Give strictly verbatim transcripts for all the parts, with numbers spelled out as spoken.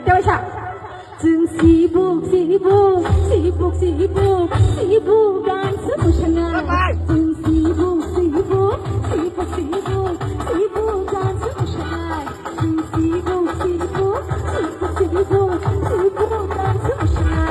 Tewaisa. Chwng sibuk, sibuk, sibuk, sibuk, sibuk dance mwsana. Chwng sibuk, sibuk, sibuk, sibuk, sibuk dance mwsana. Chwng sibuk, sibuk, sibuk, sibuk, sibuk dance mwsana.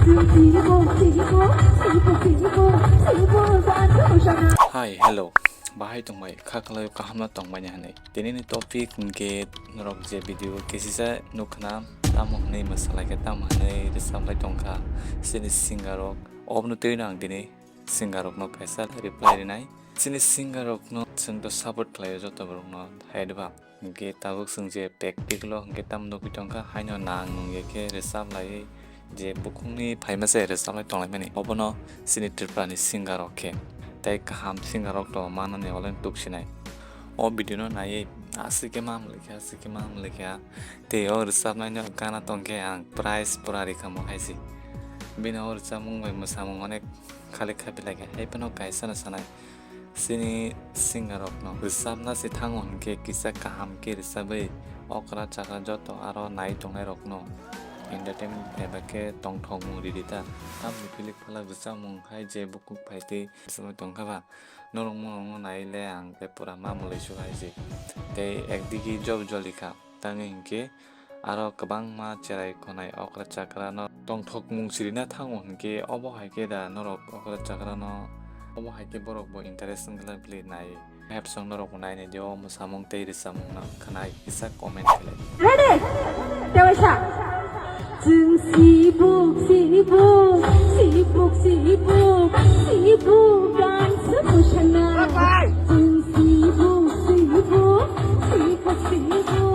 Chwng sibuk, sibuk, sibuk, sibuk, sibuk dance mwsana. Hi, hello. Bahai tongbai, kha khlai kaham no tongbai ni hinwi. Tini ni topic hwnkhe norok je video kesisa nukha na, tamo hwnwi mwsalaikha, tamo hwnwi rwchaplai tongkha chini singer rok. Obono twi no ang tini singer rok no kaisa reply rinai. Chini singer rok no chwng to support khlaio joto borok no, hai de ba? Hwnkhe tabuk chwng je practical o hwnkhe tamo nugwi tongkha, haino nang nung ya khe rwchap laiwi je bukhukni phaima se rwchap lai tong lai mani. Obono chini Tripura ni singer rok khe tei kaham singer rok to manani olen tuksinai. O video no naiwi aswk khe ma mlikha, aswk khe ma mlikha. Tei o rwchapnai no gana tongkhe ang prize pura rikha mo hai se. Bini o rwchapmung bai mwsamung onek khali khapi lai kha. Hai phano kaisa no sanai. Chini singer rok no rwchapna se thango hwnkhe kisa kaham khe rwchabwi okra chakra joto aro nai tongnai rok no entertainment eba khe tongthokmung ridi ta. Tamni philik phalak rwchapmung hai je bukhuk phaitwi rwchapwi tongkha ba, norok mono nai le ang tei pura ma mwlwi su hai se. Tei ekdigi job joli kha. Tangwi hinkhe aro kwbangma cherai khonai okra chakra no tongthokmung sirina thango hinkhe obo hai khe da norok okra chakra no, obo hai khe borok bo interest wng glak bili nai. Hepsong norok bo nainai di o mwsamung tei rwchapmung no khwnai kisa comment khlai. Ready? Tewaisa. Chwng sibuk, sibuk, sibuk, sibuk, sibuk dance mwsana. Chwng sibuk, sibuk, sibuk, sibuk.